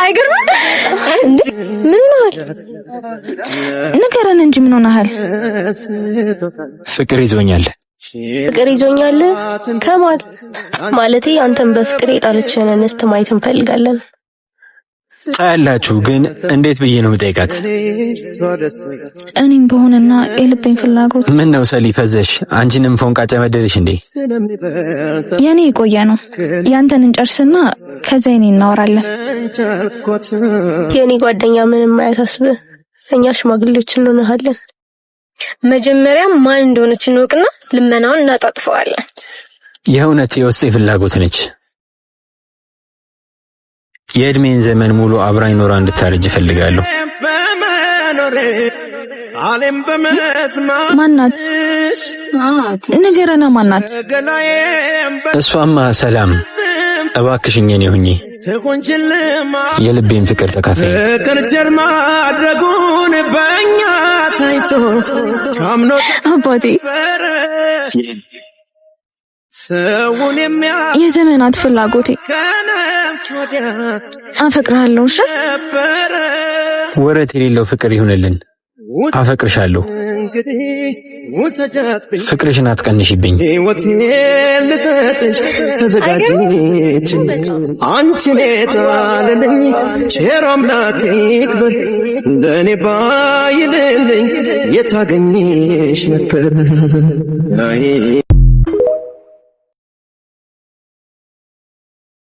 አይገርምም? እንዴ ምን ሆነሃል? ንገረን እንጂ ምን ሆነሃል? ፍቅር ይዞኛል። ፍቅር ይዞኛል? ከማን? ማለቴ አንተን በፍቅር የጣለችህን እንስት ማየት እንፈልጋለን። ታያላችሁ፣ ግን እንዴት ብዬ ነው የምጠይቃት? እኔም በሆነና የልቤን ፍላጎት። ምን ነው ሰሊ ፈዘሽ? አንቺንም ፎንቃ ጨመደደሽ እንዴ? የኔ የቆየ ነው። ያንተን እንጨርስና ከዛ የኔ እናወራለን። የኔ ጓደኛ ምንም አያሳስብህ፣ እኛ ሽማግሌዎች እንሆንሃለን። መጀመሪያ ማን እንደሆነች እንወቅና ልመናውን እናጣጥፈዋለን። የእውነት የውስጤ ፍላጎት ነች። የእድሜን ዘመን ሙሉ አብራኝ ኖራ እንድታረጅ እፈልጋለሁ። ማናት? ንገረና ማናት? እሷማ ሰላም፣ እባክሽኝ የኔ ሁኚ፣ የልቤን ፍቅር ተካፈይ። አባቴ የዘመናት ፍላጎቴ፣ አፈቅርሃለሁ። እሺ ወረት የሌለው ፍቅር ይሁንልን። አፈቅርሻለሁ። ፍቅርሽን አትቀንሽብኝ። አንቺን የጣለልኝ ቸር አምላክ ይክበር፣ እንደኔ ባይልልኝ የታገኝሽ ነበር።